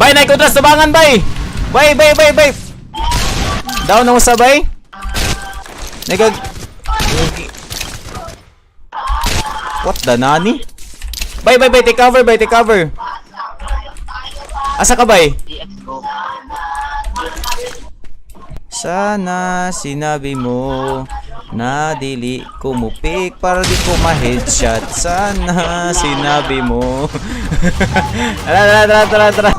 Bay, naikontras tubangan, bay! Bay, bay, bay, bay! Down na sa bay? Nagag... What the nani? Bay, bay, bay, take cover, bay, take cover. Asa ka, bay? DX ko. Sana sinabi mo na dili ko mo pick para di ko ma-headshot. Sana sinabi mo. Tara, tara, tara, tara, tara.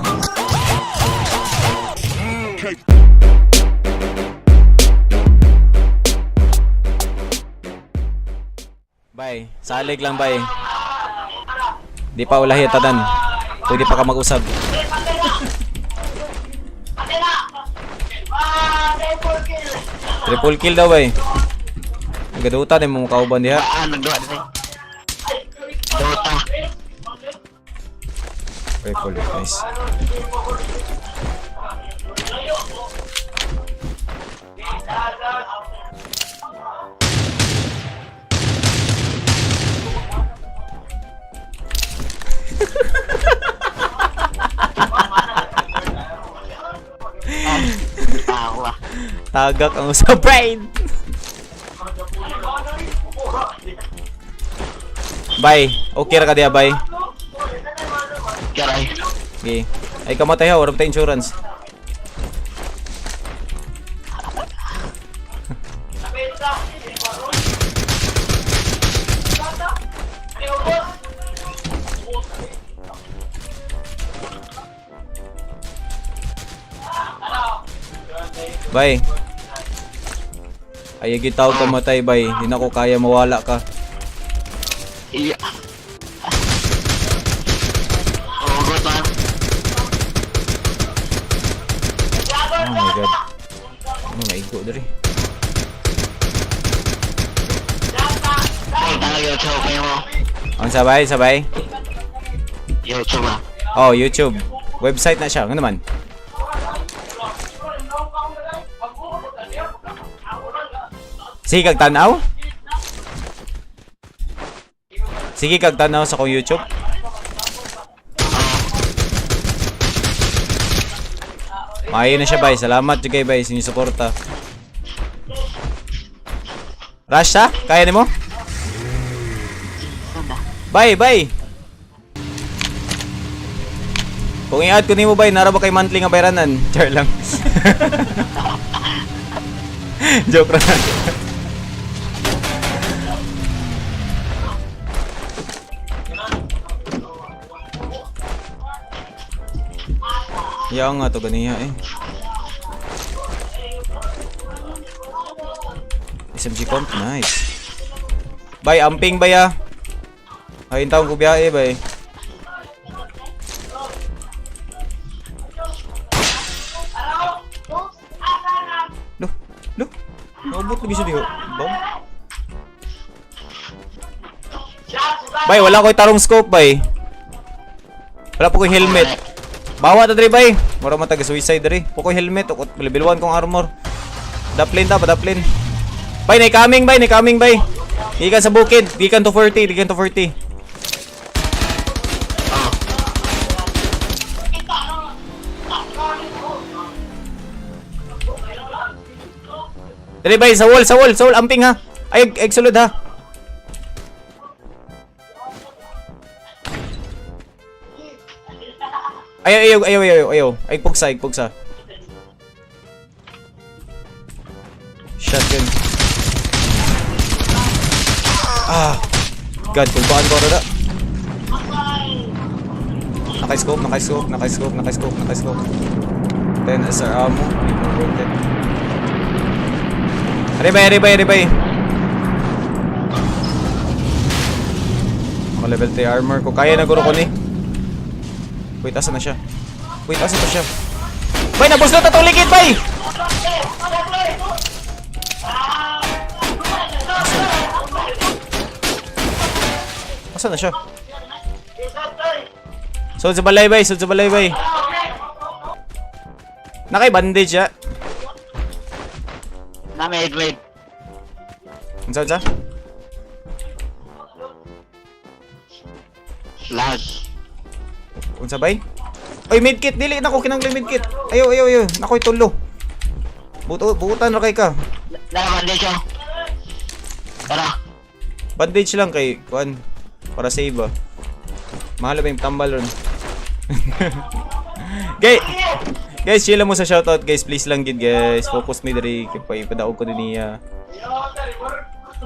Bay, salig lang bay. Di pa ulahi tanan. Pwede pa ka mag-usab. Triple kill daw bay. Nagaduta ni mo kauban diha. Ah, nagduwa din. Dota. Triple, nice. Tawa. Tagak ang usab brain. Bay, okay ra ka diha bay. Karay. Okay. Ay kamatay ha, wala pa tayo insurance. Bay. Ay, gitaw ka matay, bay. Hindi na ko kaya mawala ka. Iya. Oh, god man. Oh my God. Ano naigo diri? Ay, tanga YouTube kayo mo. Ang sabay, sabay. YouTube ah. Oh, YouTube. Website na siya. Ano naman? Sige kag tanaw? Sige kag tanaw sa kong YouTube. Maayo na siya, bay. Salamat jud kay bay sa suporta. Rush ta? Kaya nimo? Saan ba? Bay, bay. Kung i-add ko nimo bay, nara ba kay monthly nga bayranan? Char lang. Joke ra. Yaw nga to ganiya eh. SMG comp, nice. Bay, amping bay ah. Ay, taong ko biyahe bay. Loh, loh. Naubot lagi siya diho. Bam. Bay, wala ko'y tarong scope, bay. Wala po ko'y helmet. Bawa ta diri, bay. Mura man taga suicide diri. Po ko'y helmet, ukot level 1 kong armor. Daplin ta, padaplin. Bay, na coming, bay, na coming, bay. Gikan sa bukid, gikan to 40, gikan to 40. Dali bay, sa wall, sa wall, sa wall, amping ha. Ay, ay, sulod ha. Ayaw, ayaw, ayaw, ayaw, ayaw. Ay, pugsa, ay, pugsa. Shotgun. Ah. God, kulbaan ko na. Naka-scope, naka-scope, naka-scope, naka-scope, naka-scope. 10 SR ammo, hindi mo worth it. Aribay, aribay, aribay. Ako level 3 armor ko. Kaya na guro ko ni. Wait, asa na siya? Wait, asa pa siya? Bay, nabuslo ta tong likid, bay! Asa na siya? Sud sa balay, bay. Sud sa balay, bay. Nakay bandage siya. Na may wait. Unsa, unsa? Lag. Unsa bay? Oy, medkit dili nako kinahanglan medkit. Ayo, ayo, ayo. Nakoy tulo. Buto, buutan ra kay ka. Dara, bandage oh. Tara. Bandage lang kay kuan para save ah. Mahal ba yung tambal ron? Guys, guys, chill lang mo sa shoutout guys. Please lang gid guys. Focus me diri kay pa ipadaog ko din niya.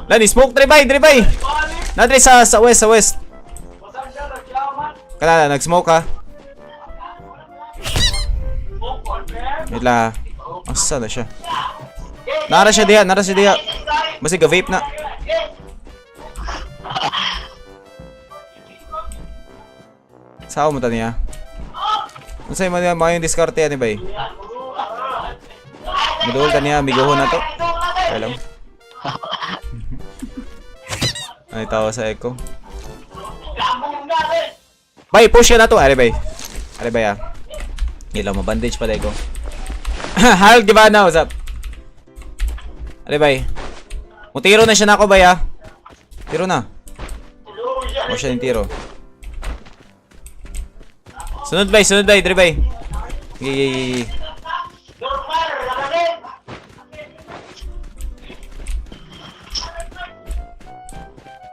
Lani smoke dre bay, dre bay. Na dre sa west, sa west. Kana nag-smoke ha. Wait lang. Ah. Asa na siya? Nara siya diha, nara siya diha. Basta ga-vape na. Sao mo ta niya? Unsay man niya maayong diskarte ani bay? Muduol ta niya, miguhon na to. Kaya lang. Ay tawa sa echo. Bay, push ka na to. Are bay. Are bay ah. Ilaw mo bandage pa ko. Harold Gibana, what's up? Are bay. Mutiro na siya nako bay ah. Tiro na. O siya yung tiro. Sunod bay, dire bay. Sige, sige, sige.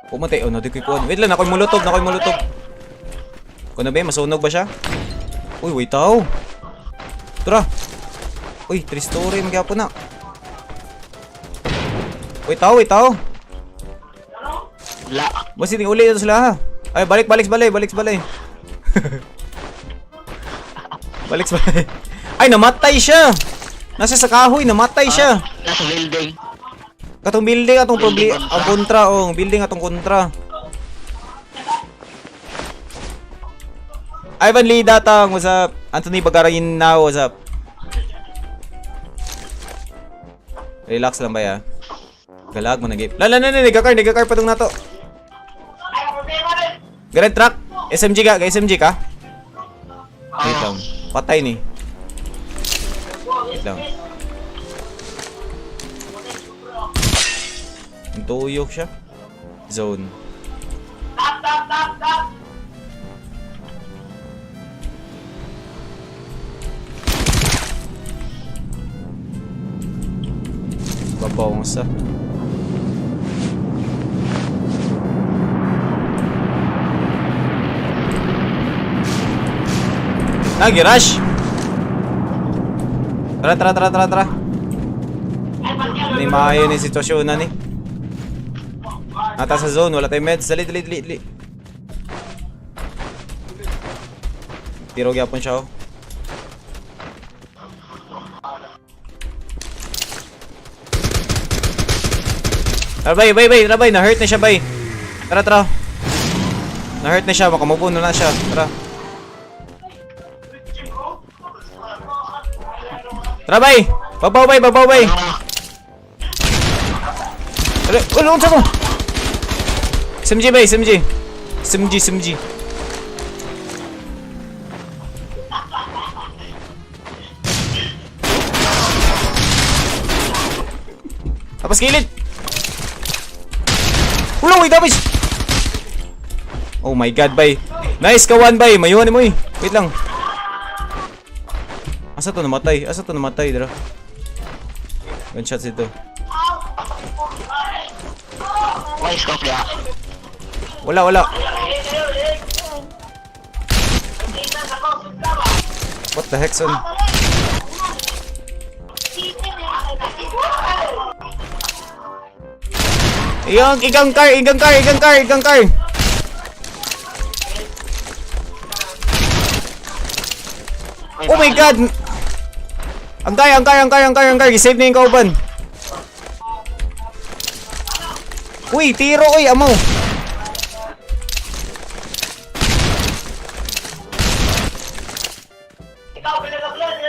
Pumatay, oh, no, di ko ikuhan. Wait lang, ako'y molotov, ako'y molotov. Kuno ba, masunog ba siya? Uy, wait tao. Tara. Uy, 3 story, magyapon na. Wait tao, wait tao. Wala. Basta ting uli na sila ha. Ay, balik, balik, balik, balik, balik. Balik, balik. Ay, namatay siya. Nasa sa kahoy, namatay siya. Nasa building. Katong building atong Building problema, ang kontra oh, ang building atong kontra. Ivan Lee Datang, what's up? Anthony Bagarayin now, what's up? Relax lang ba ya? Galag mo na game. Lala na na, nagakar, nagakar pa tong nato. Grand truck, SMG ka, ga SMG ka? Wait lang. Patay ni. Wait lang. Ang tuyok siya. Zone. Babaw sa. Nagi-rush! Tara, tara, tara, tara, tara. Hindi maayo ni sitwasyon na ni. Nata sa zone, wala tayong meds. Dali, dali, dali, dali. Tiro gyapon siya oh. Tara bay, bay, bay, tara bay, na-hurt na siya bay. Tara, tara. Na-hurt na siya, baka mabuno na siya. Tara. Tara bay! Babaw bay, babaw bay! Ano? Tara, ulo, unsa mo? SMG bay, SMG. SMG, SMG. Tapos gilid. Ulo, may damage. Oh my god, bay. Nice kawan, bay. Mayuhan mo eh. Wait lang. Asa to namatay? Asa to namatay, dira? Gunshots ito. Why scope niya? Wala, wala. What the heck, son? Iyang, igang car, igang car, igang car, igang car. Oh my god! Ang kaya, ang kaya, ang kaya, ang kaya, ang kaya. Save na yung kauban. Uy, tiro, uy, amaw.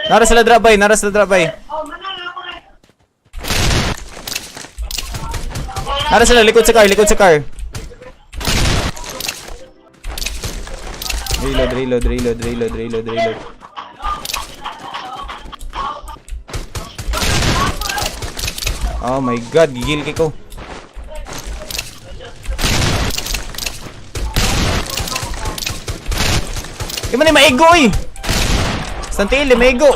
Nara sila drop by, nara sila drop by. Nara sila likod sa car, likod sa car. Reload, reload, reload, reload, reload, reload. Oh my god, gigil kay ko. Di man ni maigo eh. Santili, mego.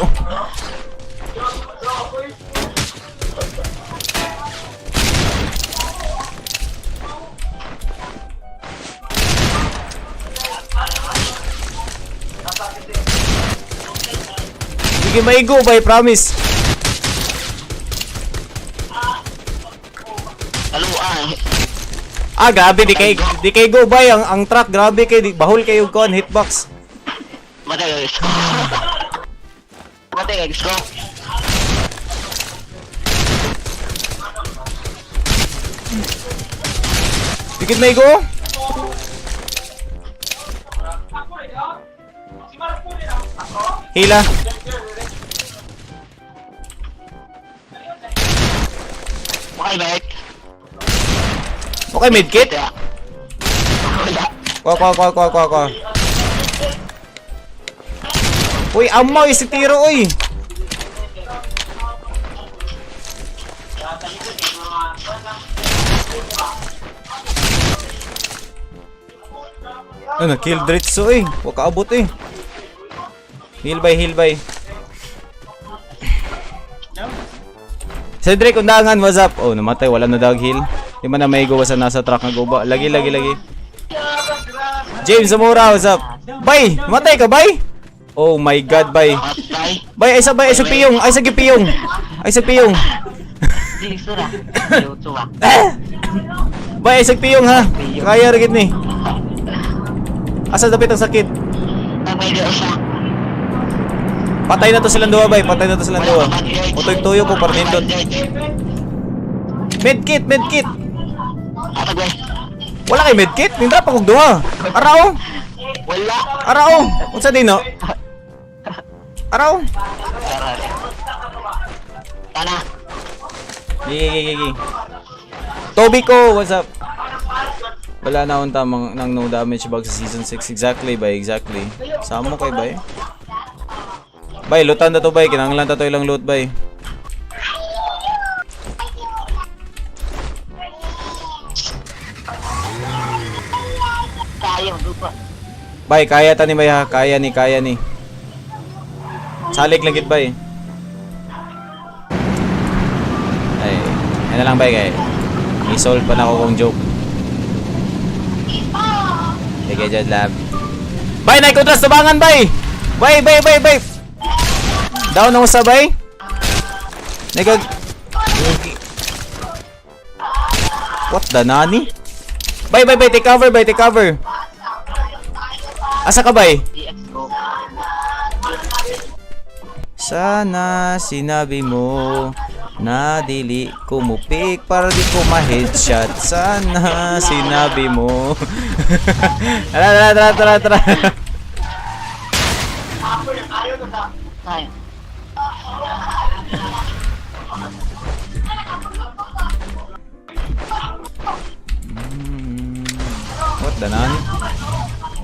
Sige, maigo, bay, promise. Aluan. Ah, grabe, di kay go, bay. Ang truck, grabe kay, di, bahol kayo kon hitbox. Matay guys. Matay guys, go. Dikit may go. Hila. Okay, mate. Okay, medkit. Wala. Wala. Kwa, kwa, kwa, kwa, kwa, kwa. Uy, amaw, si tiro, uy. Ano, kill Dritso, eh. Huwag kaabot, eh. Heal by, heal by. Cedric, undangan, what's up? Oh, namatay, wala na dog heal. Di man na may sa nasa truck nga guba. Lagi, lagi, lagi. James Zamora, what's up? Bay! Matay ka, bay! Oh my God, bay. Matay. Bay, ay sa bay, ay sa piyong, ay sa gipiyong. Ay sa piyong. Di, sura. Sura. Bay, ay sa piyong ha. Kaya rin ni. Asa dapit ang sakit? May usa. Patay na to silang duwa, bay. Patay na to silang duwa. Utoy tuyo ko para nindot. Medkit, medkit. Atag bay. Wala kay medkit? Nindra pa kog duha. Arao. Wala. Arao. Unsa din no? Arao. Tara. Tana. Gigi, gigi, gigi. Toby ko, what's up? Wala na akong tamang ng no damage bug sa season 6. Exactly, bay, exactly. Samo kay bay. Bay, lootan na to, bay. Kinahanglan ta to ilang loot, bay. Kaya maglupa. Bay, kaya ta ni bay ha. Kaya ni, kaya ni. Salik lang gid, bay. Ay, ano lang, bay, kay. I-solve pa na ako kung joke. Sige, Jad Lab. Bay, naikontras tubangan, bay! Bay, bay, bay, bay! Down ako sa bay. Nagag... What the nani? Bay, bay, bay, take cover, bay, take cover. Asa ka, bay? DX go. Sana sinabi mo na dili ko mupik para di ko ma-headshot. Sana sinabi mo. Tara, tara, tara, tara, tara. Tayo. What the nani?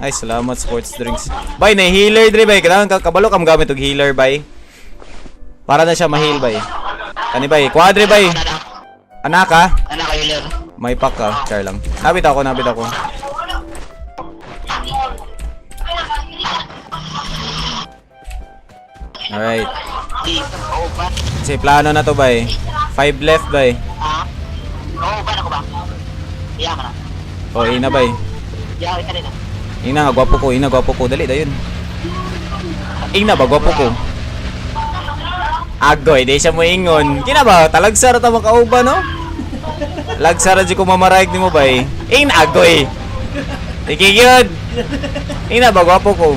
Ay, salamat sports drinks. Bay, na healer dre bay. Kailangan ka kabalo kam gamit og healer bay. Para na siya ma-heal bay. Kani bay, quadre bay. Ana. Anak ka? Ana kayo ler. May pack ka, char lang. Nabit ako, nabit ako. Alright. Di, oo ba? Kasi plano na to bay. 5 left bay. Ha? Oo ba ako ba? Iya ka na. O, ina bay. Iya ka rin ah. Ina nga, gwapo ko. Ina, gwapo ko. Dali, dayon. Ina ba, gwapo ko. Agoy, di siya moingon. Kina ba, talagsara ta makauba, no? Lagsara di ko mamaraig ni mo, bay. Ina, agoy. Sige, yun. Ina ba, gwapo ko.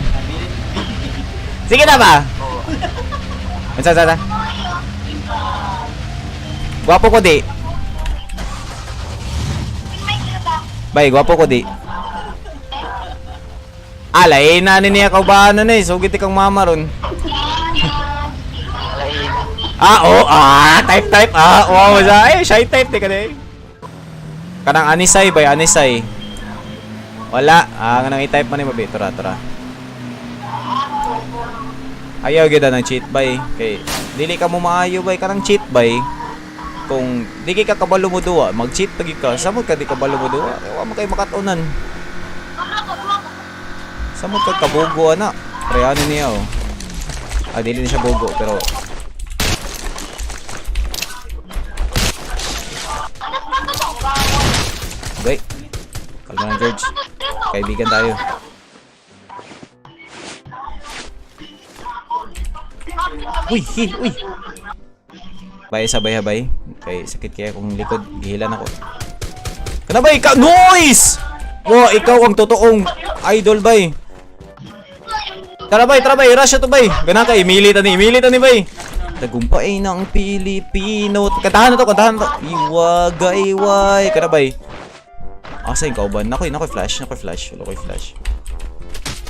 Sige na ba? Unsa, unsa, unsa? Gwapo ko, di. Bay, gwapo ko, di. Alay, nani niya kaubahan na eh. Sugit kang mama ron. Alay. Ah, oh, ah, type, type, ah, wow, sa, ay, shy type, di ka na eh. Kanang anisay, bay, anisay. Wala, ah, kanang i-type man ni mabi, tura, tura. Ayaw gid ng cheat bay, kay dili ka mo maayo bay, kanang cheat bay. Kung di kay ka kabalo mo duwa, mag-cheat pag ka, samot ka di kabalo mo duwa, kay wa man kay makatunan. Samot ka kabugo ana. Prehano niya oh. Ah, dili na siya bogo, pero okay. Kalma lang, George. Kaibigan tayo. Uy, hi, uy. Bay, sabay habay. Kay sakit kaya kung likod, gihilan ako. Kana bay, ka noise! Wo, ikaw ang totoong idol, bay. Tara bay, tara bay, rush to bay. Gana kay imili ta ni bay. Tagumpay ng Pilipino. Kantahan na to, kantahan na to. Iwagay, iway. Kana bay. Asa yung kauban? Nakoy, nakoy flash, nakoy flash. Wala koy flash.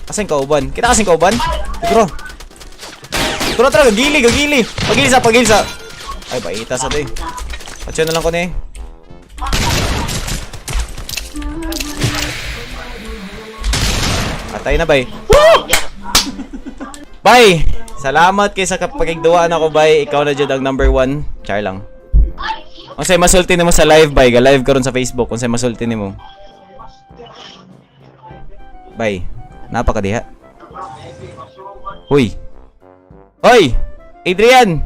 Asa yung kauban? Kita kasing kauban? Siguro. Tara, tara, gagili, gagili. Pagili sa, pagili sa. Ay, baita sa to eh. Patyo na lang ko na eh. Patay na, bay. Woo! Bay! Salamat kay sa kapakigduwaan ako, bay. Ikaw na jud ang number one. Char lang. Unsay masulti nimo sa live, bay? Ga live karon sa Facebook. Unsay masulti nimo? Bay, napakadiha. Huy. Hoy! Adrian!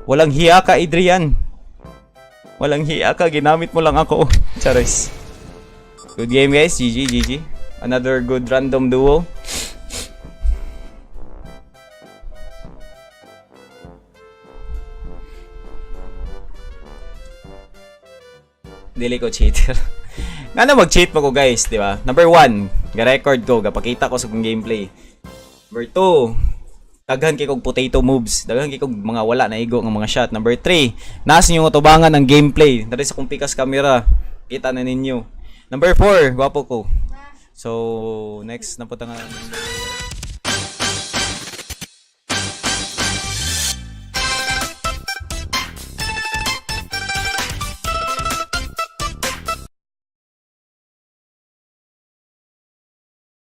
Walang hiya ka, Adrian. Walang hiya ka, ginamit mo lang ako. Charis. Good game, guys. GG, GG. Another good random duo. Dili ko cheater. Ngano mag-cheat mo ko, guys, di ba? Number 1, ga-record ko, gapakita ko sa kong gameplay. Number 2, daghan kay kog potato moves, daghan kay kog mga wala na igo nga mga shot. Number 3, nasa inyong tubangan ang gameplay. Dali sa kong pikas camera, kita na ninyo. Number 4, gwapo ko. So, next na po nga number